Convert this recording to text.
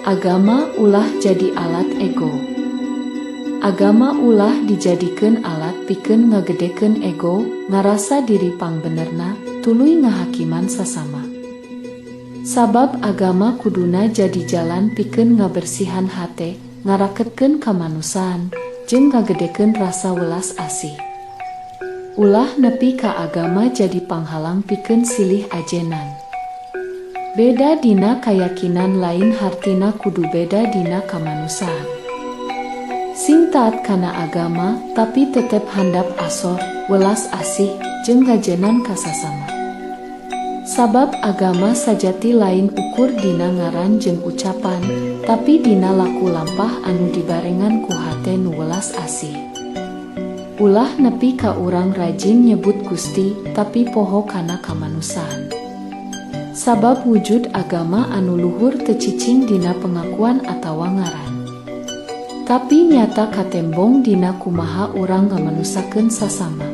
Agama ulah jadi alat ego. Agama ulah dijadikeun alat pikeun ngagedekeun ego, ngarasa diri pangbenerna, tuluy ngahakiman sasama. Sabab agama kuduna jadi jalan pikeun ngabersihan hate, ngaraketkeun kamanusiaan, jeung ngagedekeun rasa welas asih. Ulah nepi ka agama jadi panghalang pikeun silih ajenan. Beda dina kayakinan lain hartina kudu beda dina kamanusiaan. Sing taat kana agama, tapi tetep handap asor, welas asih, jeung ngajenan ka sasama. Sabab agama sajati lain ukur dina ngaran jeung ucapan, tapi dina laku lampah anu dibarengan ku hate nu welas asih. Ulah nepi ka urang rajin nyebut Gusti, tapi poho kana kamanusiaan. Sabab wujud agama anu luhur teu cicing dina pengakuan atawa ngaran. Tapi nyata katembong dina kumaha urang ngamanusakeun sasama.